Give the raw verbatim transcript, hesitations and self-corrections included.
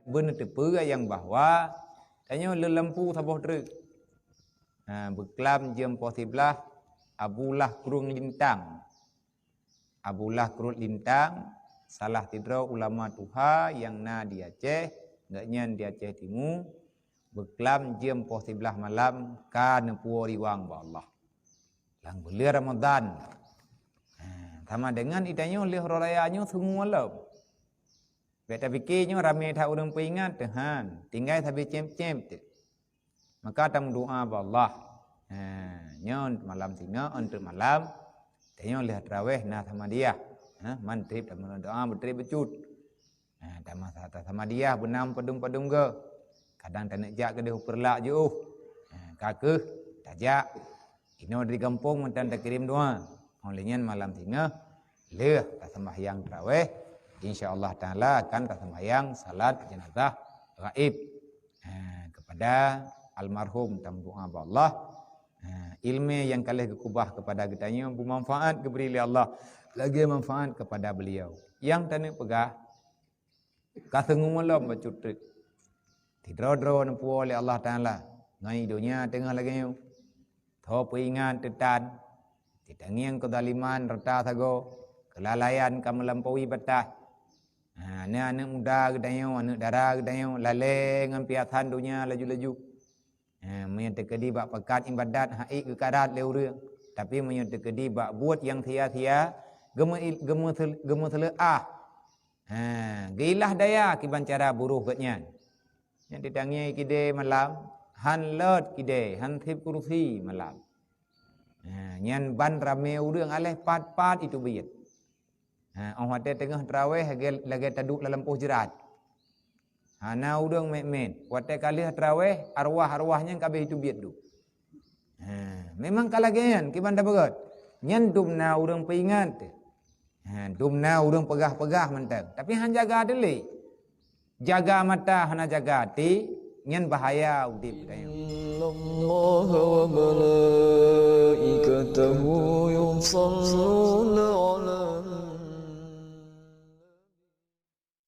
Beuneuteupeu nyang bahwa tanyoe le lampu saboh treuk. Ha, beuklam jeuem poh siblaih Abulah Krueng Lintang. Abulah Krueng Lintang, salah sidroe ulama tuha nyang na di Aceh, gobnyan di Aceh Timu, beuklam jeuem poh siblaih malam ka neupuwoe riwang bak Allah. Lam buleuen Ramadhan. Ha, sama dengan itanyoe lheueh uroe raya nyoe seungue lom. Bék tapike nyoe ramé that ureuëng peuingat, teuhan, tinggai sabe cém-cém teuh. Maka tameudoá bak Allah. Ha, nyoe malam singoh, eunteuk malam, tanyoe lheueh tarawéh na samadiyah. Ha, man treb tameudoá beutreb bacut. Ha, tamasa tasamadiyah beunam padum-padum goe. Kadang taneuk jak keudeh u Peureulak jiôh. Ha, ka kheueh tajak. Inoe dari gampông mantong takirém doá. Óh lheueh nyan malam singoh lheueh taseumbahyang tarawéh, insya Allah Taala akan taseumbahyang salat jenazah gaib, ha, kepada almarhum, tameudoá bak Allah. Ha, ilmu nyang ka lheueh geukubah kepada geutanyoe beumanfaat geubri lé Allah, lagée manfaat kepada beliau. Nyang taneuk peugah, ka seungue lom bacut treuk. Sidroe-droe neupuwoe lé Allah Taala ngon donya teungoh lagée nyoe. Tho peuingat teutan, titangieng keuzaliman rata sagoe, keulalaian ka meulampaui batas. Ha, na aneuëk muda geutanyoe, aneuëk dara geutanyoe lalée ngon piasan donya laju-laju. Ha, meunyoe teukeudi bak pakat iébadat haiek geukarat lé ureuëng, tapi meunyoe teukeudi bak buet nyang sia-sia, geumeu-, geumeu-, geumeuseuleukah. Ha, geuilah daya kiban cara buroh gobnyan. Nyang titangieng kidée malam, han lot kidée, han seb kurusi malam. Ha, nyan ban ramé ureuëng aléh pat-pat itu biet. Ha, óh watée teungoh tarawéh lagée, lagée taduek lam lampôh jeurat. Hana ureuëng met-met. Watée ka lheueh tarawéh, arwah-arwah nyan ka abéh itu biet duek. Ha, memang ka lagée nyan kiban tapeugét. Nyan dum na ureuëng peuingat. Ha, dum na ureuëng peugah-peugah mantong, tapi han jaga até lé. Jaga mata hana jaga até, nyan bahaya udeb geutanyoe. إن الله وملائكته يصلون